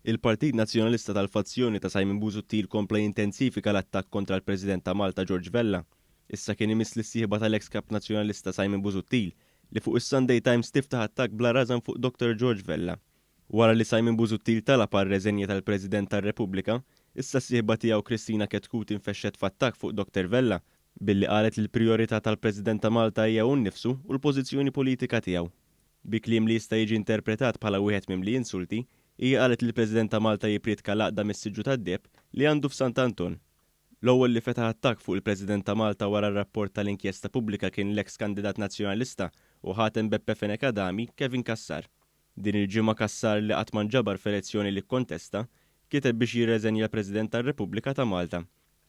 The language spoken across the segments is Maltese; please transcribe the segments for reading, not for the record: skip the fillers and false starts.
Il-Partit Nazzjonalista tal-fazzjoni ta' Simon Busuttil kompla jintensifika l-attakk kontra l-President ta' Malta George Vella. Issa kien imiss lis-sieħba tal-eks Kap Nazzjonalista Simon Busuttil li fuq is-Sunday Times tiftaħ attakk bla rażan fuq Dottor George Vella. Wara li Simon Busuttil talab għar-reżenja tal-President tar-Repubblika, issa s-sieħba tiegħu Kristina Chetcuti nfexxet f'attakk fuq Dottor Vella billi qalet li l-prijorità tal-President ta' Malta hija hu nnifsu u l-pożizzjoni politika tiegħu. Bi kliem li jista' jiġi interpretat bħala wieħed mimli insulti, hija qalet li l-President ta' Malta jipprietka l-għaqda mis-siġġu tad-deheb li għandu f'Sant'Anton. L-ewwel li fetaħ attakk fuq il-President ta' Malta wara r-rapport tal-inkjesta pubblika kien l-eks kandidat Nazzjonalista u ħatem Beppe Fenech Adami, Kevin Cassar. Din il-ġimgħa Cassar li qatt ma nġabar f'elezzjoni li kkontesta, kiteb biex jirreżenja l-President tar-Repubblika ta' Malta.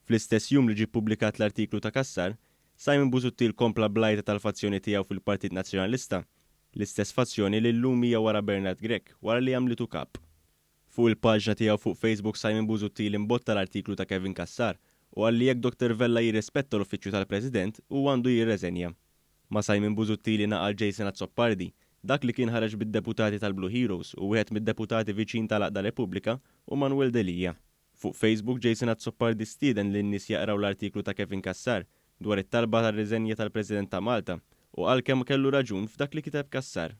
Fl-istess jum li ġie ppubblikat l-artiklu ta' Cassar, Simon Busuttil kompla bl-għajta tal-fazzjoni tiegħu fil-Partit Nazzjonalista, l-istess fazzjoni li llum hija wara Bernard Grech wara li għamlitu Kap. Fuq il-paġna tiegħu fuq Facebook Simon Busuttil imbotta l-artiklu ta' Kevin Cassar u qal li jekk Dottor Vella jirrispetta l-uffiċċju tal-President huwa għandu jirreżenja. Ma' Simon Busuttil ingħaqad Jason Azzopardi, dak li kien ħareġ bid-deputati tal-Blue Heroes u wieħed mid-deputati viċin tal-Għaqda Repubblika u Manuel Delia. Fuq Facebook Jason Azzopardi stieden lin-nies jaqraw l-artiklu ta' Kevin Cassar dwar it-talba għar-riżenja tal-President ta' Malta u qal kemm kellu raġun f'dak li kiteb Cassar.